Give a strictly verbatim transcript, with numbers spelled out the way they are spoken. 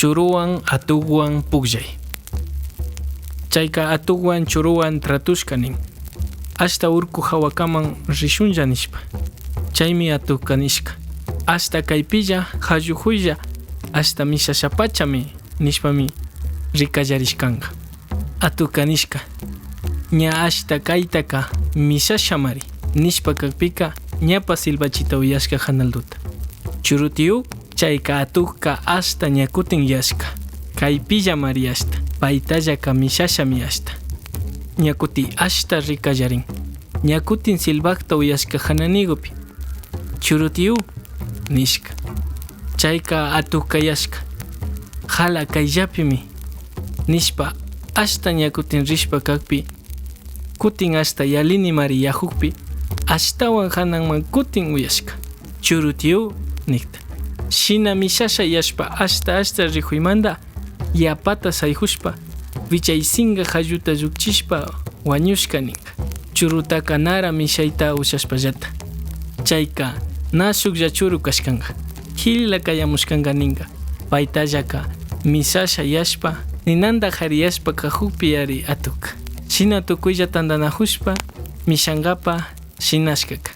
Churuwan atukwan pukllay. Chayka atukwan churuwan tratushka nin: "Ashta urku hawakaman rishunlla", nishpa. Chaymi atukka nishka: "Ashta kaypilla hallukuylla, ashta mishashapachami", nishpami rikkallarishkanka. Atukka nishka: "Ña ashta kaytaka mishashamari", nishpa kakpika, ñapa silbachita uyashka Hanalduta. Churutiyu, chayka atukka ashta ña kutin yashka: "Kaypillamari ashta, paytallaka mishashami ashta". Ña kutin ashta rikkallarin. Ña kutin silbakta uyashka hananigupi. "Churutiyu", nishka. Chayka atukka yashka: "Hala kayllapimi", nishpa, ashta ña kutin rishpa kakpi, kutin ashta yalinimari yahukpi, ashtawan hananman kutin uyashka: "Churutiyu", nikta. Shina mishasha yashpa ashta ashta rikuymanta, yapata sayhushpa, wichay sinka halluta llukchishpa wañushka ninka. Churutaka nara mishayta ushashpallata. Chayka na shuklla churu kashkanka, killa kayamushkanka ninka. Paytallaka mishasha yashpa, ninanta hariyashpa kahukpi yari atukka. Shina tukuylla tantanahushpa mishankapa shinashkaka.